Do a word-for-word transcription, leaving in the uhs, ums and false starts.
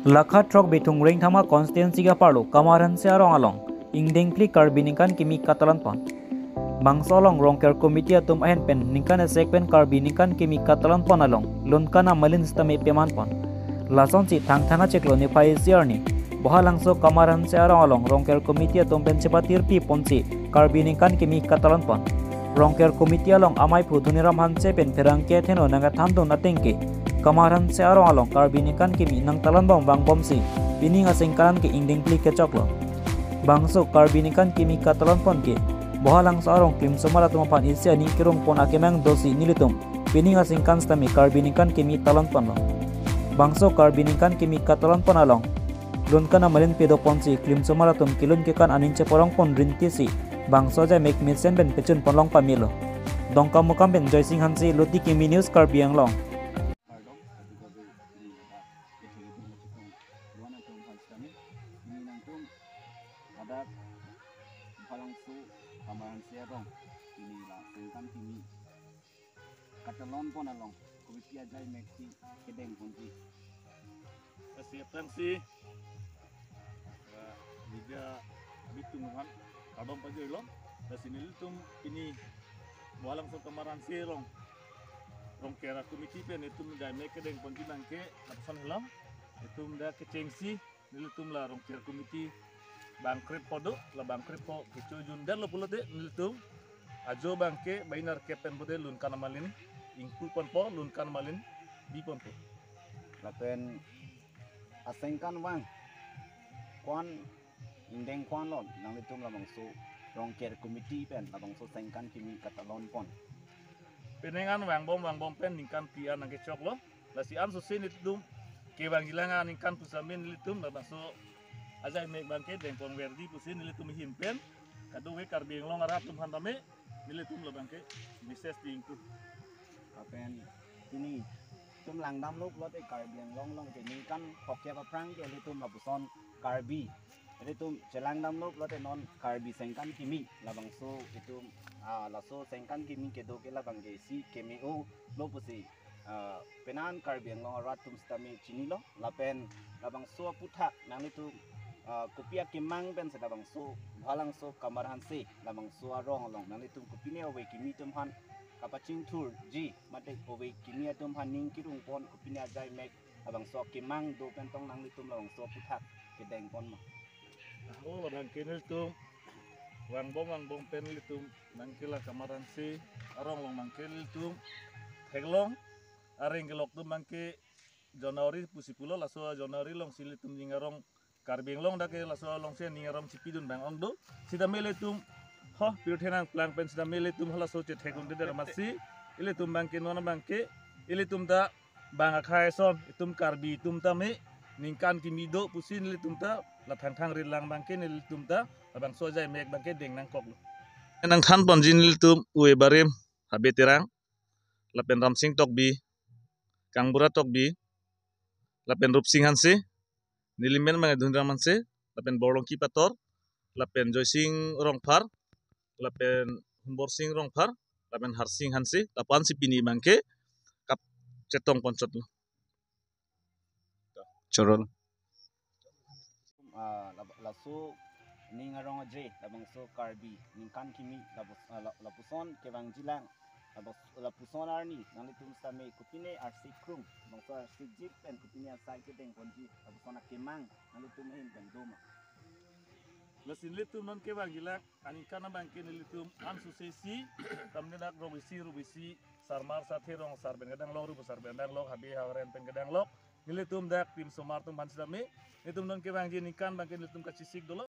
Lakha throk Bithung Rengthama constituency ke-arlo Kamar Hanse arong along ingdeng phli Karbi ningkan kimi katalon pon. Bangso along Rongker Committee atum ahin pen ningkan isi pen Karbi ningkan kimi katalon pon along lunkan amalin sitame peman pon. Lasonsi Thangthang achiklo niphai isi arni Bohalangso Kamar Hanse arong along Rongker Committee atum pen chepatirpi ponsi Karbi ningkan kimi katalon pon. Rongker Committee along amaiphu Dhoniram Hanse pen pherangke athengno nangkethandun ateng ke Kamar Hanse arong along Karbi ningkan kimi nangtalon bom vangbomsi pining asengkan ke ingdeng phli kechoklo. Bangso Karbi ningkan kimi katalon pon ke Bohalangso arong klimsomar atum aphan isi aning kerung pon akemang dosi nelitum pining asengkan sitame Karbi ningkan kimi talon ponlo. Bangso Karbi ningkan kimi katalon pon along lunkan amalin pedo ponsi klimsomar atum kelun kekan aning cheparong pon rintisi bangso ajai mek mesen pen pechun ponlong pamelo. Dongkamukam pen Joysing Hanse, Luti Kimi News, Karbi Anglong. Kardom, kado kave ini ada kethek itu macam luan atau hal sekali. Ini nangtum ada Bohalangso Kamar Hanse arong. Ini la sengkan kimi katalon pon along kopi ajai mek si kedeng ponji. Lasi aphrangsi, eh, media abitung aphan kardom pajirlo. Lasi nelitum pini Bohalangso Kamar Hanse arong, Rongker Committee pen itum ajai mek kedeng ponji abangke lapuson helo. Itum dak kechengsi nelitum la Rongker Committee bangkrep po do, la bangkrep po kechojun detlo pulote nelitum ajo abangke bainar kepen pute lunkan amalin ingpu ponpo, lunkan amalin bi ponpo. Lapen asengkan vang ko-an ingdeng ko-anlo nanglitum labangso Rongker Committee pen labangso sengkan kimi katalon pon? Penang an vangbom vangbom pen ningkan phli an nangkechoklo. Lasi ansose nelitum kevangjilang aningkan pusitame nelitum labangso ajai mek abangke dengpon verdi pusi nelitum ahin pen kadokave Karbi Anglong arat atum aphan tame nelitum labangke message dingtu. Lapen pini itum langdamlo pulote Karbi Anglong along ke ningkan throkkep aphrang ke ilitum lapuson Karbi, ilitum chelangdamlo pulote non Karbi sengkan kimi labangso itum, ah, laso sengkan kimi kedo ke labangke isi keme-olo pusi, ah, penang an Karbi Anglong arat atum sitame chinilo. Lapen labangso aphuthak nanglitum, ah, kopi akemang pensi labangso Bohalangso Kamar Hanse labangso arong along nanglitum kopine ove kimi atum aphan kapachingthurji mate ove kimi atum aphan ning kerung pon kopine ajai mek labangso akemang do pen tong nanglitum labangso aphuthak kedeng pon ma? Ako labangke nelitum vangbom vangbom pen nelitum abangke la Kamar Hanse arong along abangke nelitum theklong areng kelok atum abangke January pusi pulo, laso January alongsi ilitum ning arong Karbi Anglong dak ke laso alongsi ning arong chipidun abang ong do. Sitame ilitum ho pirthe nangplang pen sitame ilitum halaso chethek un deder amatsi ilitum abangke non abangke ilitum ta bang akhai ason itum Karbi atum tame ningkan kimi do pusi nelitum ta la Thangthang rit lang abangke nelitum ta labangso ajai mek abangke deng nangkoklo. Nangthan ponji nelitum ove barim Habe Terang, lapen Ramsing Tokbi, Kangbura Tokbi, lapen Rupsing Hanse, nelimen abang Dhoniram Hanse, lapen Borlongki Pator, lapen Joysing Rongphar, lapen Humborsing Rongphar, lapen Harsing Hanse, lapu-ansi pini abangke kap chetong ponchotlo. Chorol. Ah, lab-, laso ning arong aje labangso Karbi ningkan kimi labus-, ah, la-, lapuson kevangjilang labus-, lapuson arni nanglitum sitame kopine arsik krung, bangso arsik jik pen kopine asai kedeng ponji lapuson akemang nanglitum ahin pen do ma? Lasi nelitum non kevangjilang aningkan abangke nelitum ansose si tamne dak rong isi rup isi sarmar sathe rong sar pen kedanglok, rup sar pen danglok, habe haren pen kedanglok, nelitum dak klimsomar atum aphan sitame nelitum non kevangji aningkan abangke nelitum kachesik dolo.